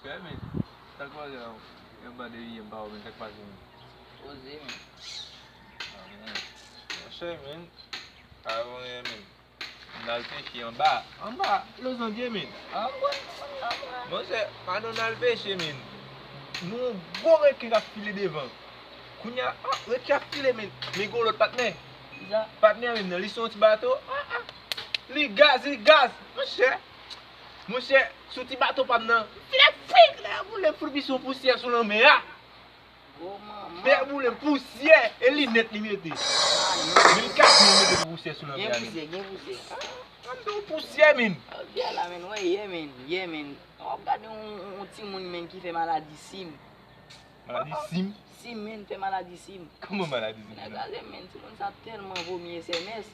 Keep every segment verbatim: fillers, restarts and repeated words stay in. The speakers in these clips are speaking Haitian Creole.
Kè, men, sa k pase la, yon bande vye m pa wè, men, sa k pase, men? Poze, men. Ah, men. Monchè, men, avan, men, m al peche anba, anba, Lozandye, men. Ah, bon, bon, bon, bon. Monchè, pandan n al peche, men, nou yon gwo reken k ap file devan. Kounye a, ah, reken ap file, men, men gen yon lòt patnè. Kisa? Patnè, men, nan, li se yon ti bato. Ah, ah. Li gaz, li gaz. Monchè, Monchè, sou ti bato pa m nan, fè frik, lè boule m fout pis yon pousyè sou lanmè a. Gwo manman. Fè boule m pousyè, e linèt li mete. Ah, non. Mil kat mil mete pou pousyè sou lanmè a, men. Gen pousyè, gen pousyè. Ah, m di w pousyè, men. Ah, vye la, men, wè, ye, men, ye, men. W ap gade yon, yon, yon timoun, men, ki fè maladi sim. Maladi sim? Sim, men, fè maladi sim. Kòman maladi sim? Nèg kraze m, men, timoun sa tèlman vomi S M S.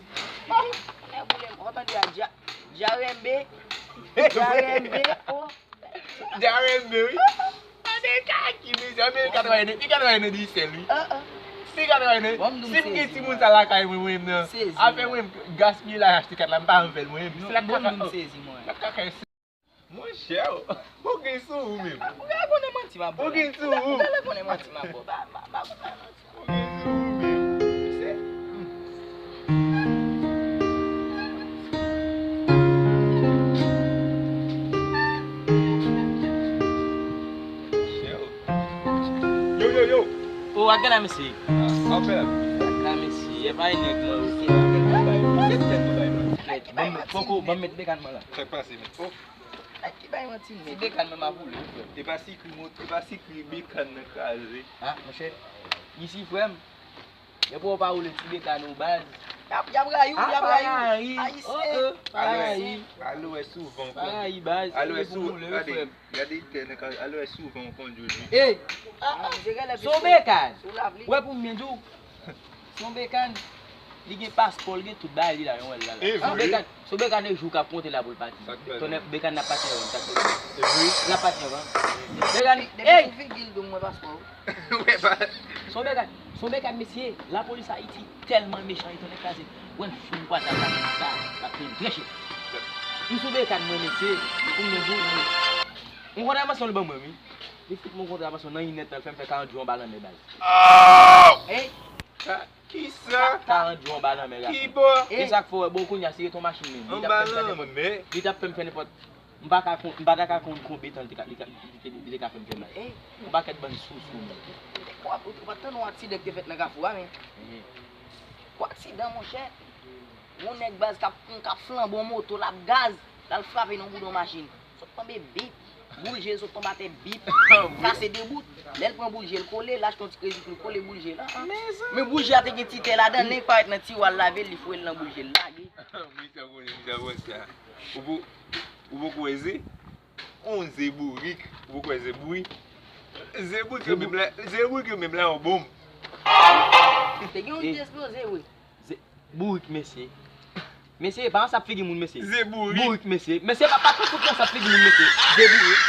Nèg boule m, w tande a dja, djarembe, djarembe, oh. Djarembe, wi. Tande kaki, mesye, men li ka travay nan, li ka travay nan Digicel, wi. Ah, ah. Li ka travay nan, si m gen timoun sa lakay mwen, mwen menm nan, afè mwen, m gaspiye la, achte kat la, m pa ann fè l mwen menm. Se la kaka, la kaka. Monchè, ou gen sou ou menm. Ou genlè konnen manti m ap ba w la. Ou gen sou ou. Ou genlè konnen manti m ap ba w. Ba, ba, ba, ba, ba manti. Ou gen sou ou menm. Misye. Monchè, ou. Yo, yo, yo. O, ak gana mesye. Ah, sa w fè la? Ak gana mesye. E pa yon nèg mwen, ou se. Misye tèt ou bay, man. Ban m met, poko, ban m met bekàn mwen la. Sa k pase, men? Oh. Nèg ki bay manti, men. Ti bekàn mwen m ap boule wi, frè m. E pa sikri mot, e pa sikri bekàn nan kraze. Ah, monchè. Isi, frè m. Depi w pa boule ti bekàn ou, baz. Y ap, y ap rayi w, y ap rayi w. Ayisyen. Alò, alò, wè souvan, frè m. Pa rayi, baz. Alò, wè sou, gade, gade tè nan kraze, alò, wè souvan w kondwi, wi. Ey! Ah, ah. Se yon bekàn. Wè pou m byen di w. Se yon bekàn, li gen paspò, li gen tout bagay li la, yon wè l la. E vre? Se yon bekàn, se yon bekàn de jou k ap konte la pou l pati. Sa k pase? Tonnè bekàn n ap pati anvan, sa k pase? E vre? L ap pati anvan. Bekàn, ey! Depi sou figi l tou m wè paspò. Wè pa. Se yon bekàn, se yon bekàn mesye, lapolis Ayiti tèlman mechan, li tonnè kraze. Wè fou m kwate ak lapolis sa, l ap peye m trè chè. M sou bekàn mwen mesye, pou m di w, yon kontravansyon l ban mwen wi. Li fout mwen kontravansyon nan inèdtan, l fè m fè karant jou anba lanmè baz. Oh! Ey! Kisa? Karant jou anba lanmè, gason. Ki bò? E sa k fè w wè, bon, kounye a, si gen yon machin menm, li t ap fè m fè nenpòt. Anba lanmè? Li t ap fè m fè nenpòt. M pa ka konn, m pa ta ka konn konbyen tan li te ka, li ka, li te, li te ka fè m fè mal. Ey! Yon pakèt bann sousou, men. Ou, ou, ou pa t tann yon aksidan ki te fèt nan Kafou a, men. Ehe. Yon aksidan, monchè. Yon nèg baz k ap, k ap flanbe yon moto, l ap gaz, l al frape nan boudon machin. Sot tonbe bip. Boul je l sot tonbe atè bip. Kase de bout. Lè l pran boul je l kole, l achte yon ti kredi pou l kole boul je l. Ah, ah. Men boul je a te gen ti tè ladan, nèg parèt nan tiwa l lave l, li foure l nan boul je l lage. Misye konnen, misye konnen sa. Ou pou, ou poko wè ze? On ze bourik, ou poko wè ze bourik? Ze bourik yo menm la, ze bourik yo menm la yon bonm. Te gen yon ti esploze vre. Ze bourik, mesye. Mesye, pa ansap figi moun, mesye. Ze bourik. Bourik, mesye. Mesye, pa, pa tout kout ansap figi moun, mesye. Ze bourik.